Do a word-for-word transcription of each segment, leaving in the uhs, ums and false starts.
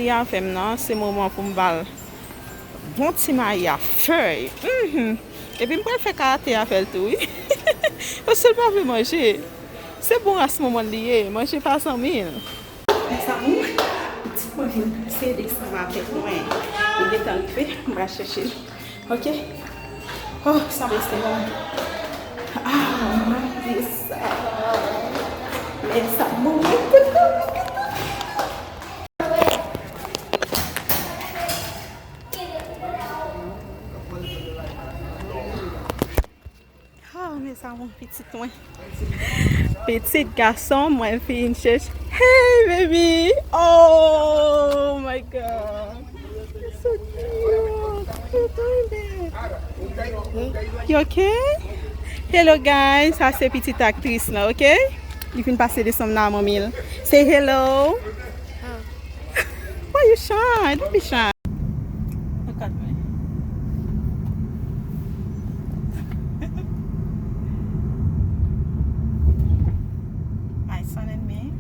Li avè m nan, se moman pou m ba l bon ti mayi a fèy. Mhm. Epi m pral fè karate avè l tou, wi. Paske l pa vle manje. Se bon ras manman l li ye, manje pa zanmi l. Mezanmi, pitit mwen vin sede ansanm avèk mwen. Li gentan rive, m pral chèche l. Ok? Oh, sanble se mwen. Ah, mwen di sa. Mezanmi, mwen kontan. Oh, mezanmi, pitit mwen. Pitit gason mwen vin chèche. Hey, baby! Oh my God! You're so cute! You're doing that. You okay? Hello, guys. Sa se pitit aktris la, ok? Li vin pase desanm nan manmi l. Say hello. Why you shy? Don't be shy. Look at me. My son and me.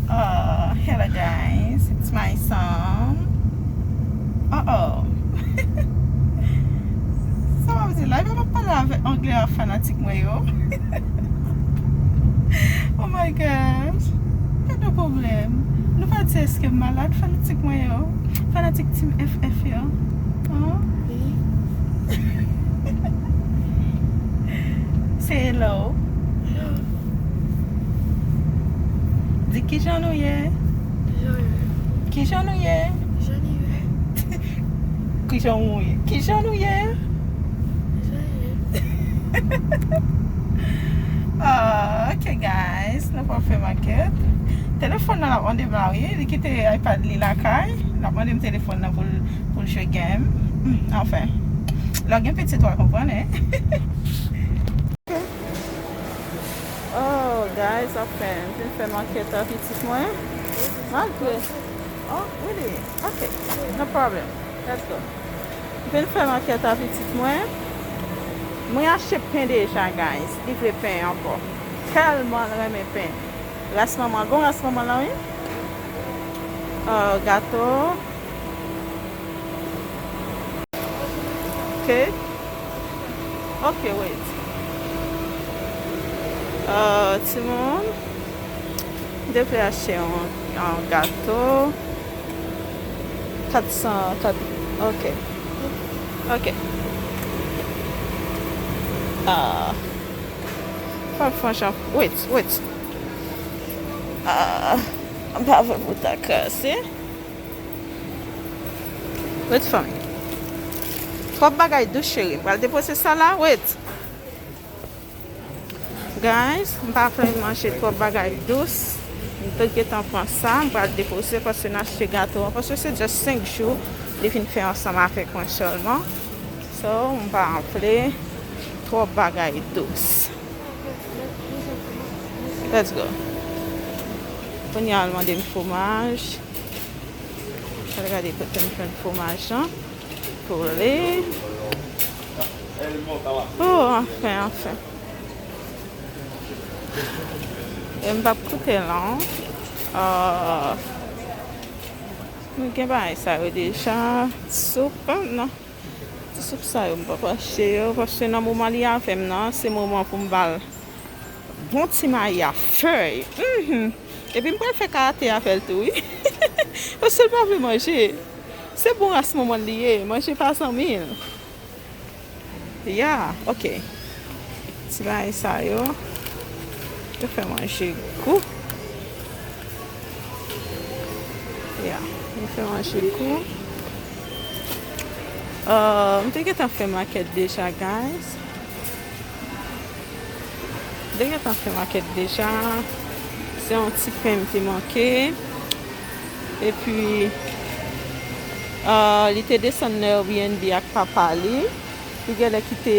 Uh, hello guys, it's my son. Uh oh. Sa w ap di la? Epi m ap pale avèk anglè a fanatik mwen yo. Oh my gosh. Pa gen pwoblèm. Nou pa di èske m malad, fanatik mwen yo. Fanatik Team F F yo. Huh? Say hello. Hello. Di kijan nou ye? Jan ye. Kijan nou ye? Jan ye. Kijan ou ye? Kijan nou ye? Jan ye. Ah, ok, guys. Nou pa fè makèt. Telefòn nan l ap mande m la, wi. Li kite iPad li lakay. L ap mande m telefòn nan pou l, pou l jwe game. Hmm, anfen. Lè w gen pitit, w a konprann, hein? Oh, guys, anfen, m vin fè makèt a pitit mwen. Malgre. Oh, really? Ok. No problem. Let's go. M vin fè makèt a pitit mwen. Mwen achte pen deja, guys. Li vle pen ankò. Tèlman l renmen pen. Ras manman, gon ras manman lan, wi. Uh, gato. Ok. Ok, wait. Uh, timoun, m te vle achte yon, yon gato. Kat san, kat, ok. Ok. Ah. Fòk franchman, wait, wait. Ah. M pa vle pou ta kase. Wait for me. Twòp bagay dous, cheri. M pral depoze sa la. Wait. Guys, m pa vle manje twòp bagay dous. M te gentan pran sa. M pral depoze paske n achte gato an. Paske se just senk jou li vin fè ansanm avèk mwen sèlman. So, m pa vle twòp bagay dous. Let's go. Kounye a, l mande m fwomaj. Al gade kote m jwenn fwomaj lan pou li. Oh, anfen, anfen. E m p ap koute long. Ah, nou gen bagay sa yo deja. Soup, non. Ti soup sa yo, m p ap achte yo, paske nan moman li avè m nan, se moman pou m ba l bon ti mayi a fèy. Mhm. Epi m pral fè karate avè l tou, wi. Paske l pa vle manje. Se bon ras manman l li ye, manje pa zanmi l. Ya, ok. Ti bagay sa yo, yo fè manje gou. Ya, yo fè manje gou. Euh, m te gentan fè makèt deja, guys. M te gentan fè makèt deja. Se yon ti pen m te manke. Epi, euh, li te desann nan Airbnb ak papa li. Li genlè kite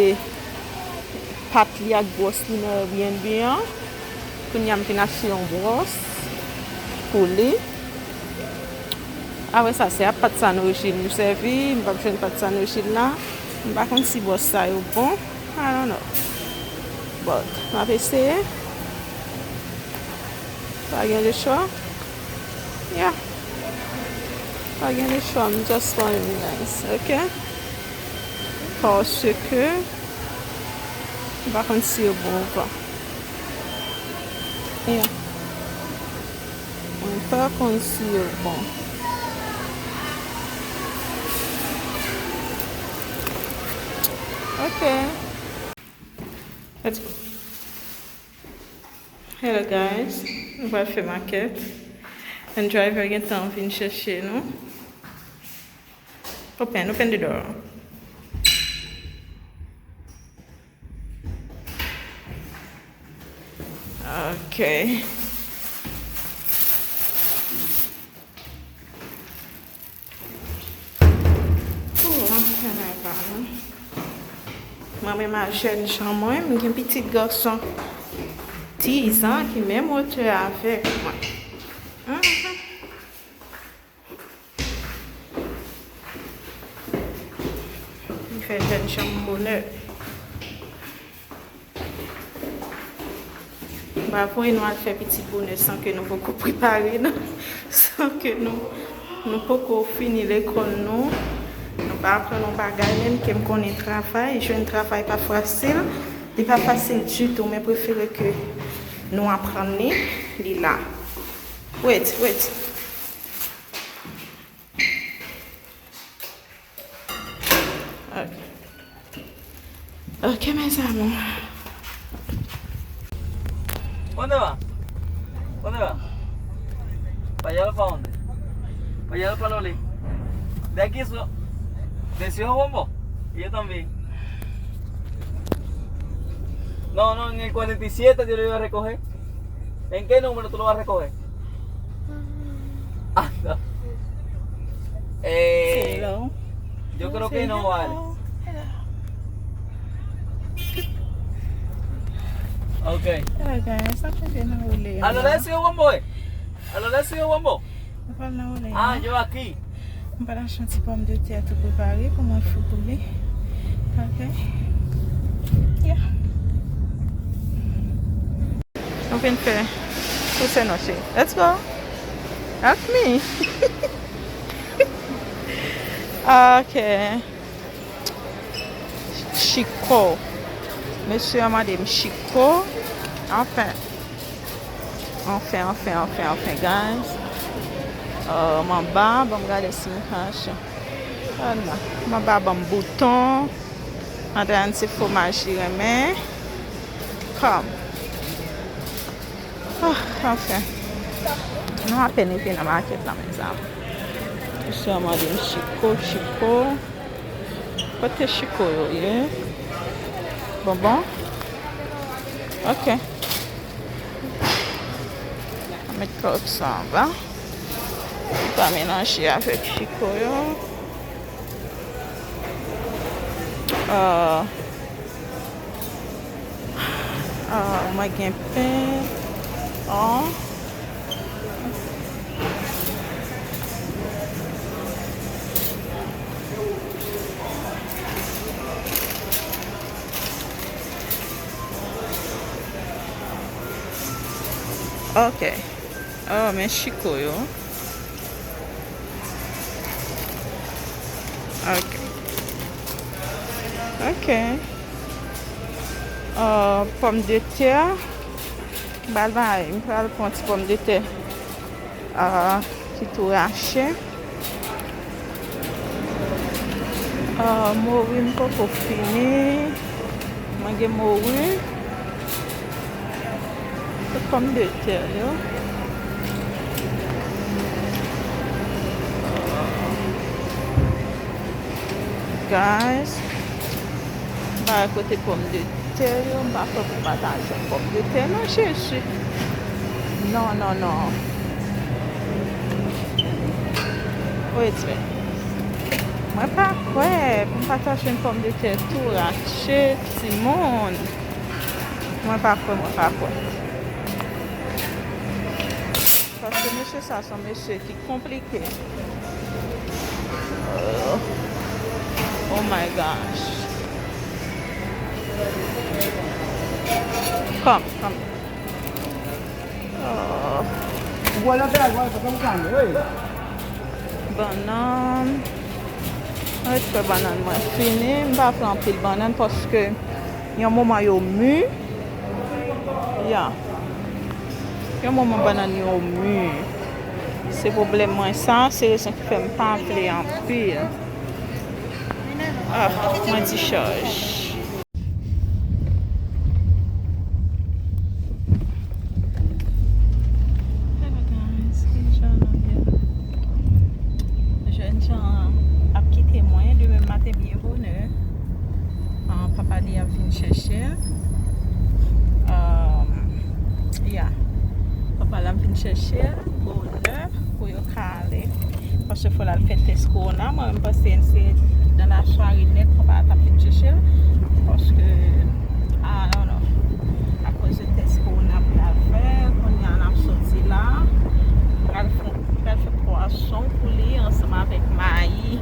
pat li ak bwòs li nan Airbnb an. Kounye a m vin achte yon bwòs pou li. Apre sa, se ap pat sa nou rejil nou sèvi. M p ap jwenn pat sa nou rejil la. M pa konn si bwòs sa yo bon. I don't know. But, m ap eseye. Pa gen lechwa. Yeah. Pa gen le chwa, m just want it nice, ok? Paske m pa konn si yo bon ou pa. Yeah. Mwen pa konn si yo bon. Ok. Let's go. Hello guys, nou pral fè makèt. And driver gentan vin chèche nou. Open, open the door. Ok. Pou anfen, mwen pa non. Mwen menm a jèn jan mwen, m gen pitit gason dizan ki menm wotè avèk mwen. Mhm. Li fè jèn jan m bonè. M pa voye nou al fè pitit bonè san ke nou poko prepare nou, san ke nou, nou poko fini lekòl nou, nou pa aprann yon bagay, menm ke m konnen travay, jwenn travay pa fasil, li pa fasil ditou, men prefere ke nou aprann li, li la. Wait, wait. Ok. Ok, mes amours. ¿Dónde va? ¿Dónde va? Para allá o para dónde? Para allá o para Loli. De aquí su. De Ciudad Bombo. Y yo también. No, no, en el cuarenta y siete yo lo iba a recoger. ¿En qué número tú lo vas a recoger? Ah, no. Eh, yo creo que no vale. Ok. Hello guys, sa fè ke nou woule. A Loli, si yo Bombo, eh. A Loli, si yo Bombo. Nou pral nan woule. Ah, yo aquí. M pral achte yon ti pòmdetè tou prepare pou mwen fou pou li. Ok. Yeah. Nou vin fè pouse nou cheri. Let's go. That's me. Ok. Chiko. Mesye a mande m Chiko. Anfen. Anfen, anfen, anfen, anfen, guys. Euh, manba, ban m gade si m ka achte. Ah, non. Manba ban m bouton. Antrè se fwomaj li renmen. Come. Ah, anfen. Nou apèn rive nan makèt la, mezanmi. Mesye a mande m Chiko, Chiko. Kote Chiko yo ye? Bonbon? Ok. Met kawòt sa anba. Li pa melanje avèk Chiko yo. Ah, ah, mwen gen pen. Oh. Ok. Oh, men Chiko yo. Ok. Ok. Uh, pòmdetè. M pral bay, m pral pran ti pòmdetè, uh, ki tou rache. Uh, mori m poko fini. Mwen gen mori. Se pòmdetè yo. Guys, m pa wè kote pòmdetè yo, m pa kwè pou m pa ta jwenn pòmdetè non, Jezi. Non, non, non. Wait, wait. Mwen pa kwè pou m pa ta jwenn pòmdetè tou rache, timoun. Mwen pa kwè, mwen pa kwè. Paske mesye sa se yon mesye ki konplike. Euh, oh my gosh. Come, come. Oh. Bannann. Mwen ret kwè bannann mwen fini. M pa pran anpil bannann paske yon moman yo mi. Ya. Yon moman bannann yo mi. Se pwoblèm mwen sa, se rezon ki fè m pa vle anpil. Ah, mwen di chaj. Hello guys, kijan nou ye? Jènjan an ap kite mwen demen maten byen bonè. Ah, papa li ap vin chèche l. Um, yeah. Papa l ap vin chèche l bonè pou yo ka ale. Paske fò l al fè tès kowona. Mwen, m panse se nan lasware nèt papa t ap vin chèche l. Paske, I don't know. Akoz de tès kowona pou l al fè, kounye a n ap soti la. Pral fè, pral fè pwason pou li ansanm avèk mayi.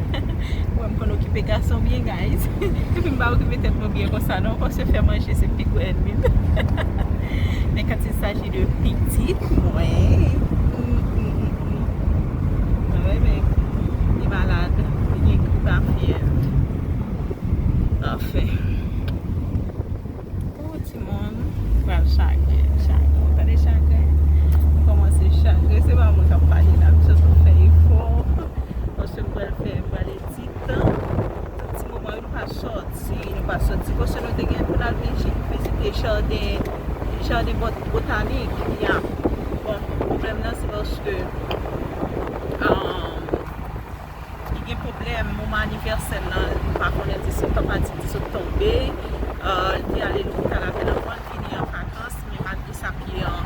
Wè, m konn okipe gason byen, guys. M pa okipe tèt mwen byen konsa, non. Paske fè manje, se pi gwo ènmi m. Men quand il s'agit de pitit mwen, mm, mm, mm, mm. Mwen renmen li malad, li gen grip a fyèv. Anfen. Oh, timoun, m pral chagren, chagren. Ou tande chagren? M kòmanse chagren. Se pa mwen k ap pale la, m sot fè efò. Paske m pral fè, m pral Ti tan, ti moman yo, nou pa sòti, nou pa sòti. Paske nou te gen pou n al vizit, vizite jaden, jaden bot-, botanik, ya. Bon, pwoblèm nan, se paske, um, li gen pwoblèm, moman anivèsè l lan, nou pa konnen si tanpatik li sot tonbe, uh, li te ale lopital avè l anvan l vini an vakans, men malgre sa, pye an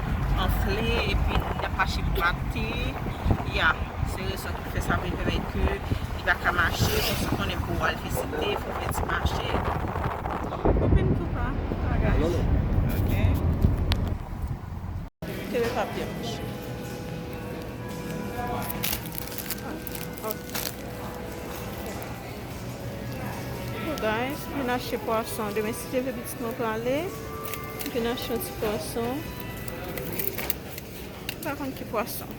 anfle, epi l ap mache pou maten, ya. Se rezon ki fè sa vin pèmèt ke li pa ka mache, paske konnen pou w al vizite, fò w fè ti mache. Open tou pa, bagay. Ok. Kebe papye m. Ok. So, guys, m vin achte pwason. Demen, si Dye vle, pitit mwen prale. M vin achte yon ti pwason. M pa konn ki pwason.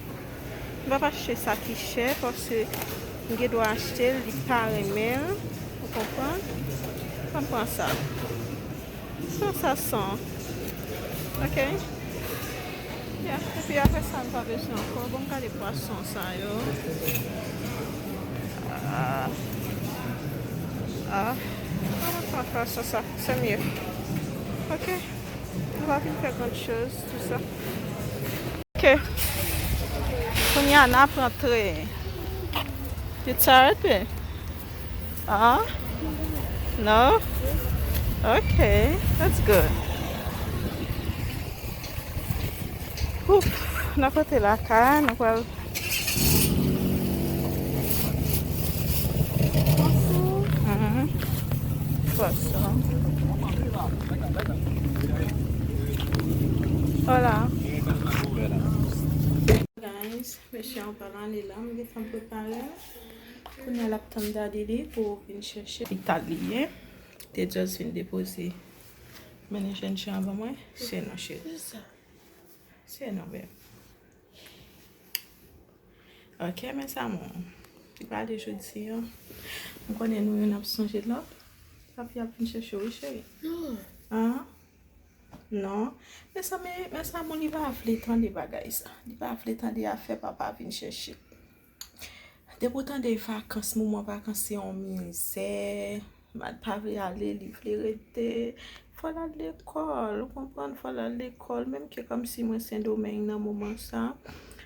M p ap achte sa ki chè, paske m gen dwa achte l, li pa renmen l. Ou konprann? Ann pran sa. Sa, sa san. Ok? Ya, epi apre sa, m pa bezwen ankò. Bon, m gade pwason sa yo. Ah. Ah. Ann pran pwason sa. Se mye. Ok? Nou pa vin fè gran choz, tou sa. Ok. Kounye a n ap rantre. You tired, babe? Ah? No? Ok. That's good. Ouf. N ap rantre lakay, nou pral Mhm. Pwason. Hola. Guys, mesye an pral ale la, m gentan prepare l. Kounye a l ap tann daddy li pou vin chèche. Lopital li ye. Te just vin depoze. Mennen jènjan an ban mwen. Se non, cheri. Se non, babe. Ok, mes amours. Li pale jodi an. M konnen nou youn ap sonje lòt. Papi ap vin chèche w, wi, cheri. Non. Ah? Non. Mezanmi, mes amours, li pa vle tande bagay sa. Li pa vle tande afè papa vin chèche. Depi w tande vakans, moman vakans se yon mizè. Mal pa vle ale, li vle rete. Fò l al lekòl, ou konprann? Fò l al lekòl. Menm ke kòmsi mwen Sendomeng nan moman sa,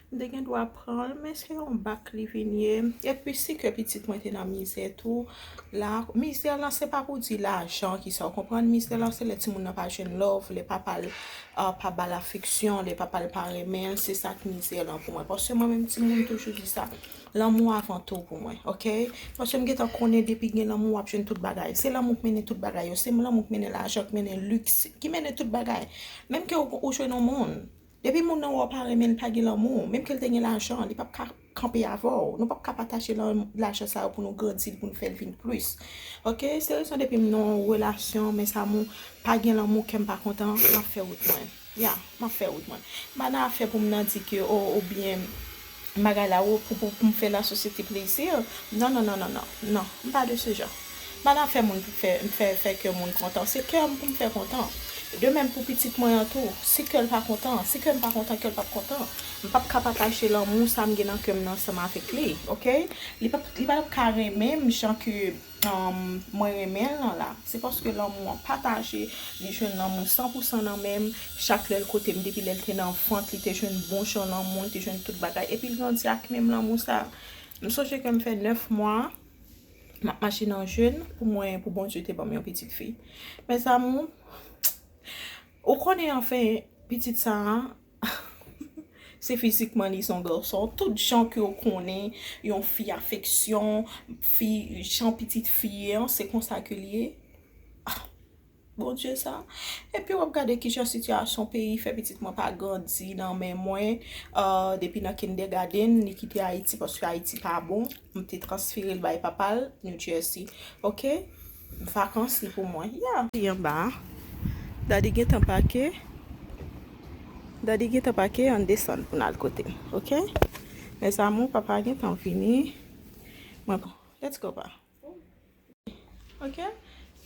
m te gen dwa pran l, men se yon bak li vin ye. Epi si ke pitit mwen te nan mizè tou, la, mizè lan se pa pou di lajan ki sa, ou konprann? Mizè lan se lè timoun nan pa jwenn love, lè papa l, ah, pa ba l afeksyon, lè papa l pa renmen l, se sa k mizè lan pou mwen. Paske mwen menm timoun toujou di sa. Lanmou avan tou pou mwen, ok? Paske m gentan konnen depi gen lanmou, w ap jwenn tout bagay. Se lanmou k mennen tout bagay yo. Se lanmou k mennen lajan, k mennen liks, ki mennen tout bagay. Menm ke w, ou jwenn yon moun, depi moun nan wè w pa renmen l, pa gen lanmou, menm ke l te gen lajan, li p ap ka kanpe avè w. Nou p ap ka pataje lan-, lajan sa yo pou nou grandi l, pou nou fè l vin plis. Ok? Se rezon depi m nan yon relasyon, mes amours, pa gen lanmou, kè m pa kontan, m ap fè wout mwen. Ya, m ap fè wout mwen. M pa nan afè pou m nan di ke, o, oubyen bagay la, o, pou, pou, pou m fè lasosyete plezi. Non, non, non, non, non, non. M pa de se jan. M pa nan afè moun pou fè, fè, fè kè moun kontan. Se kè m pou m fè kontan. De menm pou pitit mwen an tou. Si kè l pa kontan, si kè m pa kontan, kè l p ap kontan. M p ap ka pataje lanmou sa m gen nan kè m nan ansanm avèk li, oke? Li p ap, li p ap ka renmen m jan ke um, mwen renmen l lan la. Se paske lanmou an pataje, li jwenn lanmou san pou san nan men m. Chak lè l kote m, depi lè l te nan vant, li te jwenn bon jan lanmou, li te jwenn tout bagay. Epi l grandi ak menm lanmou sa. M sonje ke m fè nèf mwa, m ap mache nan jèn pou mwen, pou Bondye te ban m yon pitit fi. Mes amours, ou konnen, anfen, pitit sa a, se fizikman li se yon gason. Tout jan ke w konnen yon fi afeksyon, fi, jan pitit fi ye an, se konsa ke li ye. Ah, Bondye sa. Epi w ap gade kijan sitiyasyon peyi fè pitit mwen pa grandi nan men mwen. Ah, depi nan kindergarten, li kite Ayiti paske Ayiti pa bon. M te transfere l bay papa l, New Jersey. Oke? Vakans li pou mwen. Ya. Li anba. Daddy gentan pake. Daddy gentan pake, ann desann pou n al kote l. Oke? Mes amours, papa gentan vini. Mwen, let's go, pa. Oke?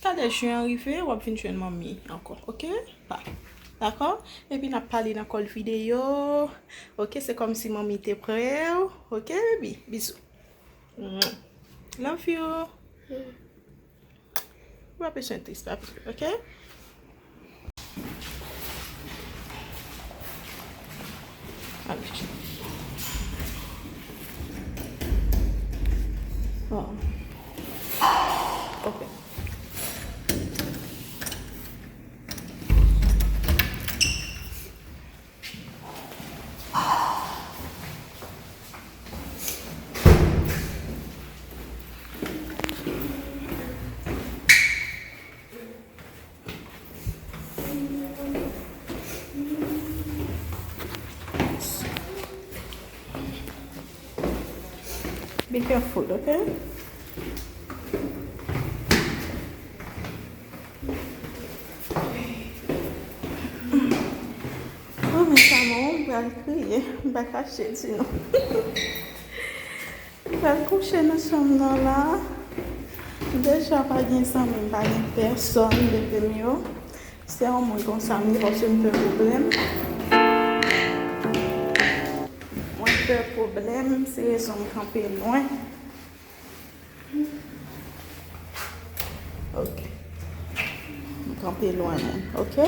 Talè jen an rive, w ap vin jwenn manmi ankò. Oke? Pa. Dakò? Epi n ap pale nan kòl videyo. Oke? Se kòmsi manmi te prè w. Oke, baby? Bizou. Mwah. Love you. Ou pa bezwen tris, papi, oke? Ale. Oh. Oke. Be careful, okay? Oh, mes amours, m pral kriye. M pa kache di nou. M pral kouche nan chanm nan la. M deja pa gen zanmi, m pa gen pèsòn leve m yo. Se yon moun konsa m ye, paske m pè pwoblèm. Mwen pè pwoblèm, se rezon m kanpe lwen. Ok. M kanpe lwen moun, ok?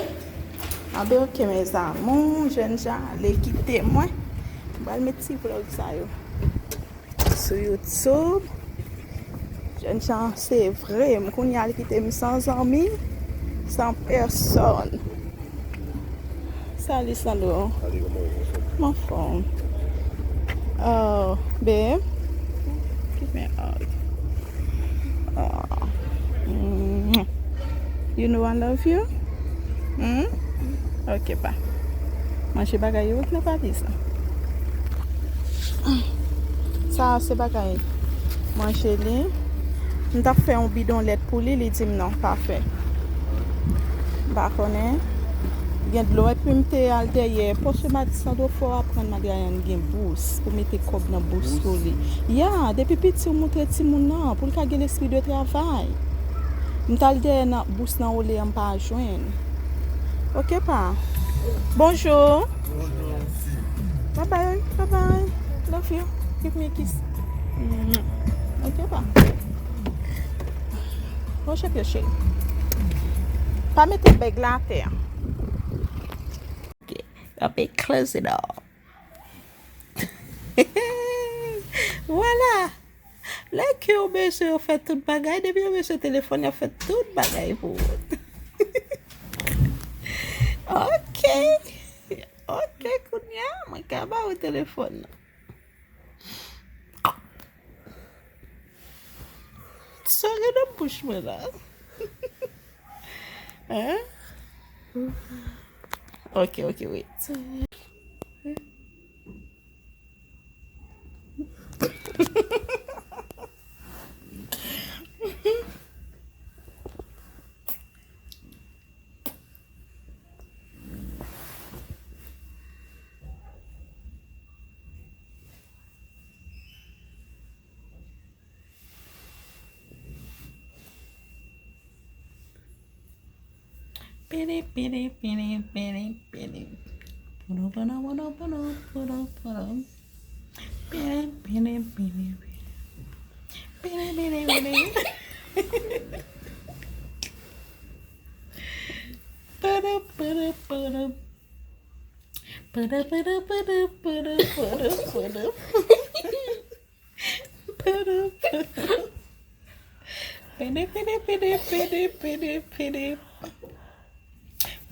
Anben, ok, mes amours, jènjan ale kite mwen. M pral met ti vlòg sa yo sou YouTube. Jènjan, se vre, m kounye a al kite m san zanmi, san pèsòn. Salut, Sandro. Salut, kòman w ye, bonswa? M anfòm. Oh, babe. Give me a hug. Oh. Mm. You know I love you? Hmm? Ok, pa. Manje bagay yo nan valiz la. Sa a se bagay manje li. M t ap fè yon bidon lèt pou li, li di m non, pa fè. M pa konnen. Gen dlo, epi m te al dèyè. Pòs yo, Sandro fò aprann Madrayan gen bous, pou mete kòb nan bous pou li. Ya, depi piti ou montre timoun nan, pou l ka gen lespri de travay. M t al dèyè nan bous nan Ole an, m pa jwenn. Ok, pa. Bonjou. Bye bye, bye bye. Love you. Give me a kiss. Mm. Ok, pa. Woche pye, cheri. Pa mete bèg la atè. Ok. Apre close it all. Vwala. Lè ke yo bezwen yo fè tout bagay, depi yo bezwen telefòn, y ap fè tout bagay pou ou. Ok. Ok, kounye a, mwen ka ba ou telefòn nan. Sa gen nan bouch mwen la. Hein? Ok, ok, wait. Pidi, pidi, pidi, pidi, pidi. Pudu, pudu, pudu, pudu, pudu, pudu. Pidi, pidi, pidi, pidi. Pidi, pidi, pidi. Pudu, pudu, pudu. Pudu, pudu, pudu, pudu, pudu, pudu. Pudu, pudu. Pidi, pidi, pidi, pidi, pidi, pidi.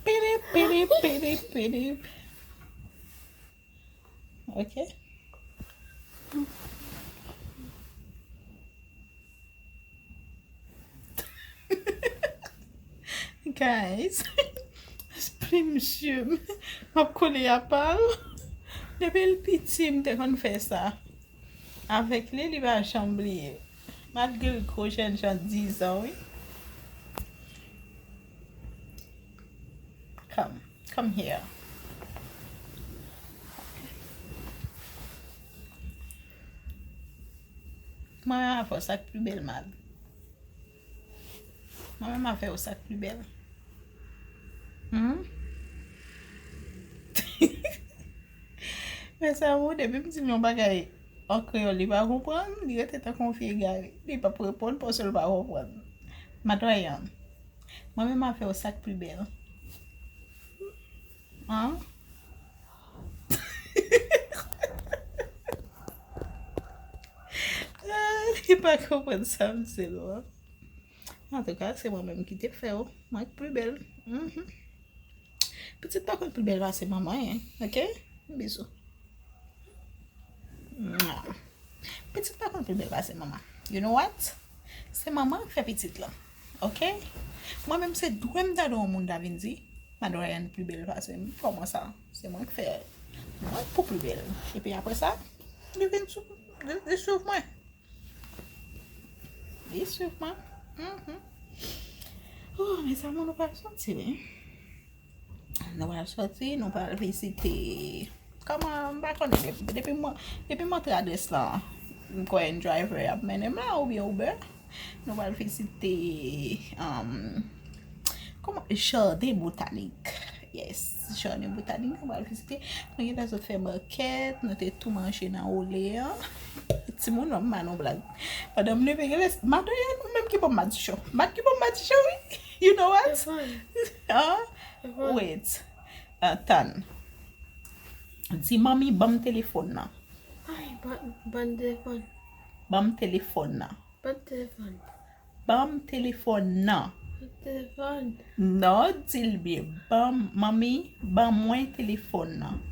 Pidi, pidi, pidi, pidi. Ok. Guys, plim sye m ap kole apa l. Depi l piti, m te konn fè sa avèk li, li pa janm bliye. Malgre l gwo jènjan, diz an, wi. Come, come here. Mwen menm a fè w sa k pi bèl, Mad. Mwen menm a fè w sa k pi bèl. Hmm? Mezanmi, depi m di l yon bagay an kreyòl, li pa konprann, li rete tankou yon fi egare. Li p ap reponn paske l pa konprann. Madwayan, mwen menm a fè w sa k pi bèl. An? Li pa konprann sa m di l, an. Antouka, se mwen menm ki te fè w. Mwen k pi bèl. Mhm. Pitit pa konn pi bèl pase manman, en. Ok? Bizou. Mwa. Pitit pa konn pi bèl pase manman. You know what? Se manman k fè pitit lan. Ok? Mwen menm se dwe m tande yon moun ta vin di, Madwayan pi bèl pase m. Kòman sa? Se mwen k fè mwen pou pi bèl. Epi apre sa, li vin sou, li, li swiv mwen. Li swiv mwen. Mhm. Oh, mezanmi, nou pral soti, wi. Nou pral soti, nou pral vizite. Kòman, m pa konnen, depi, depi mwen, depi m antre adrès lan, m kwè yon driver ap mennen m la, oubyen Uber. Nou pral vizite, um, kòman, jaden botanik. Yes, jaden botanik, nou pral vizite. Nou gentan sot fè makèt, nou te tou manje nan Olean. Timoun, non, m ba nou blag. Pandan m leve, genlè, Madwayan, ou menm ki ban m madichon. Mad ki ban m madichon, wi. You know what? Stefan. An? Stefan. Wait. Tann. Di, "Manmi, ban m telefòn nan." Ay, ban, ban telefòn. Ban m telefòn nan. Ban telefòn. Ban m telefòn nan. Ban telefòn. Non, di l byen. Ban, manmi, ban mwen telefòn nan.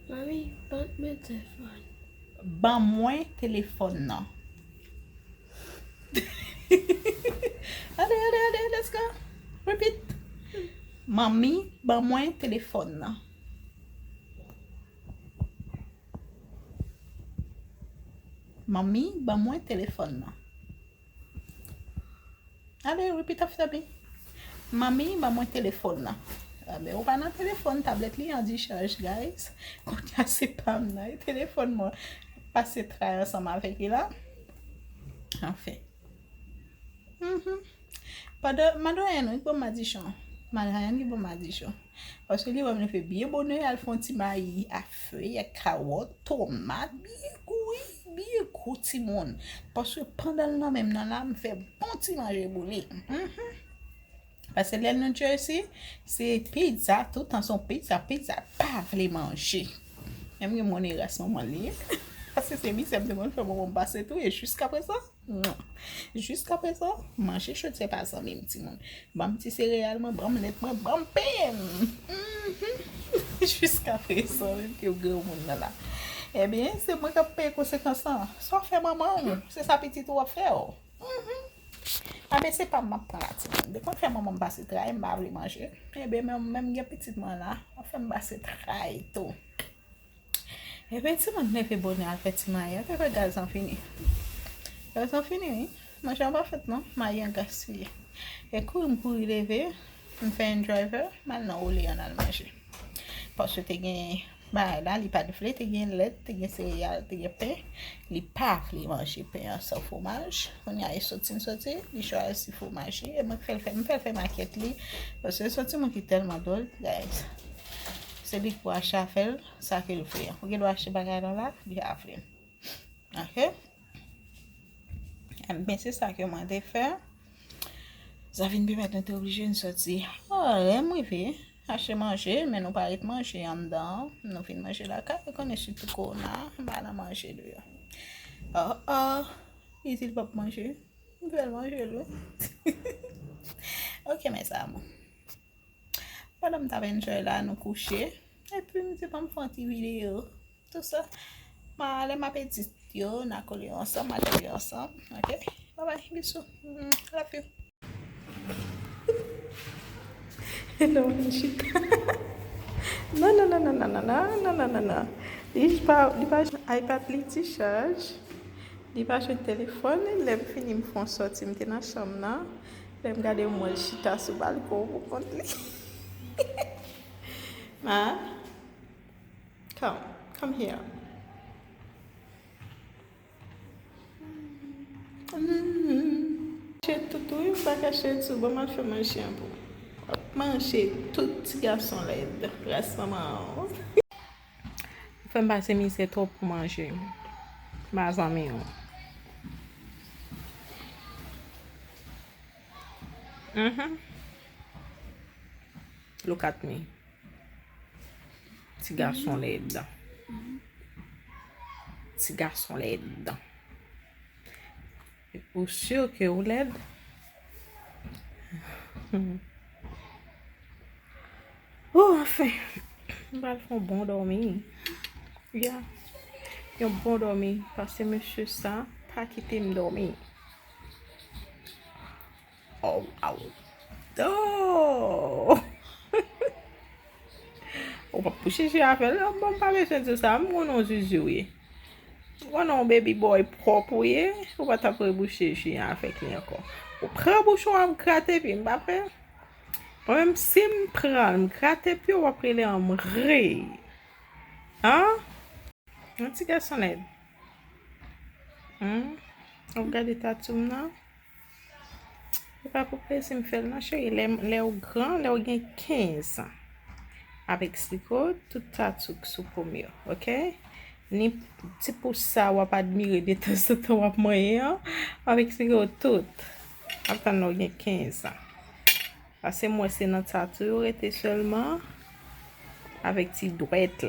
Manmi, ban mwen telefòn. Ban mwen telefòn nan. Ale, ale, ale, let's go. Repeat. Manmi, ban mwen telefòn nan. Manmi, ban mwen telefòn nan. Ale, repeat after me. Manmi, ban mwen telefòn nan. Enben, ou pa nan telefòn, tablèt li an dichaj, guys. Kounye a se pa m nan, e telefòn mwen pase tray ansanm avèk li la. Anfen. Mhm. Pandan, Madwayan, wi, ki ban m madichon. Madwayan ki ban m madichon. Paske li wè m leve byen bonè, al fè yon ti mayi a fèy, ak kawòt, tomat, byen gou, wi, byen gou, timoun. Paske pandan l nan men m nan la, m fè bon ti manje pou li. Mhm. Paske lè l New Jersey, se pizza, tout tan se yon pizza, pizza pa vle manje. Menm gen moun eras manman li ye. Paske se misye m te konn fè manman m pase tou, e jiskaprezan, jiskaprezan, manje chodyè pa zanmi m, timoun. Ban m ti sereyal mwen, ban m lèt mwen, ban m pen m. Mhm. Jiskaprezan, menm ke granmoun nan la. Ebyen, se mwen k ap peye konsekans lan. Sa w fè manman w, se sa pitit ou ap fè w. Mhm. Anben, se pa m m ap pran la, timoun. Depi m fè manman m pase tray, m pa vle manje. Ebyen, menm, menm gen pitit mwen la, ap fè m pase tray tou. Ebyen, timoun leve bonè al fè ti mayi. Gade gaz lan fini. Gaz lan fini, wi. Manje an pa fèt, non. Mayi an gaspiye. E kouri m kouri leve, m fè yon driver, m al nan Olean al manje. Paske te gen Bagay la, li pa t vle, te gen lèt, te gen sereyal, te gen pen. Li pa vle manje pen an san fwomaj. Kounye a, e soti m soti, li chwazi fwomaj li. E mwen k fè l fè, m fè l fè makèt li. Paske se yon timoun ki tèlman dwòl, guys. Se li k pou achte afè l, sa ke l vle an. Ou gen dwa achte bagay la la, li pa vle. Ok? Enben, se sa ke mwen te fè. Sa vin pèmèt nou te oblije n soti. Oh, lè m rive, achte manje, men nou pa ret manje anndan. Nou vin manje lakay, ou konnen sitou kowona, m pa nan manje deyò. Oh, oh, Itil p ap manje. M fè l manje l, wi. Ok, mes amours. Pandan m t ap enjoy la, nou kouche. Epi m di, "Ban m fè yon ti videyo." Tou sa. Ma, lè m ap edit yo, n a kole yo ansanm, m a kole yo ansanm. Ok? Bye bye, bisou. Mm, love you. Non, non, non, chita. Non, non, non, non, non, non, non, non, non, non, non. Li pa, li pa iPad li ti chaj. Li pa jwenn telefòn li. Lè m fini, m fè yon sòti, m te nan chanm nan. Lè m gade, m wè l chita sou balkon pou kont li. Ma, come, come here. Mm. Kache tout, wi, m pa kache tou. Ban m al fè manje an pou ou. W ap manje tout, ti gason lèd. Ras manman an. Fè m pase mizè twòp pou manje. Mazanmi an. Mhm. Look at me. Ti gason lèd. Ti gason lèd. Ou si ke ou lèd? Oh, anfen. M pral fè yon bon dòmi. Ya. Yon bon dòmi. Paske mesye sa pa kite m dòmi. Oh, wow. Oh! Ou p ap bouche je avè l. Bon, m pa bezwen di w sa. M konnen w zuzu w ye. M konnen w baby boy pwòp ou ye. Ou pa t ap rebouche je avèk li ankò. Ou pran bouchon an, m grate pye, m pa pè. Mwen menm, si m pran l, m grate pye w, w ap rele anmre. An? Yon ti gason lèd. Hmm? W ap gade tatou m nan? Se pa pou plezi m fè l non, cheri. Lè, lè w gran, lè w gen kenz an. Ap eksplike w tout tatou k sou po m yo, ok? Ni ti pous sa w ap admire de tanzantan w ap manyen an, m ap eksplike w tout. Ap tann lè w gen kenz an. Paske m wè se nan tatou yo rete sèlman avèk ti dwèt la.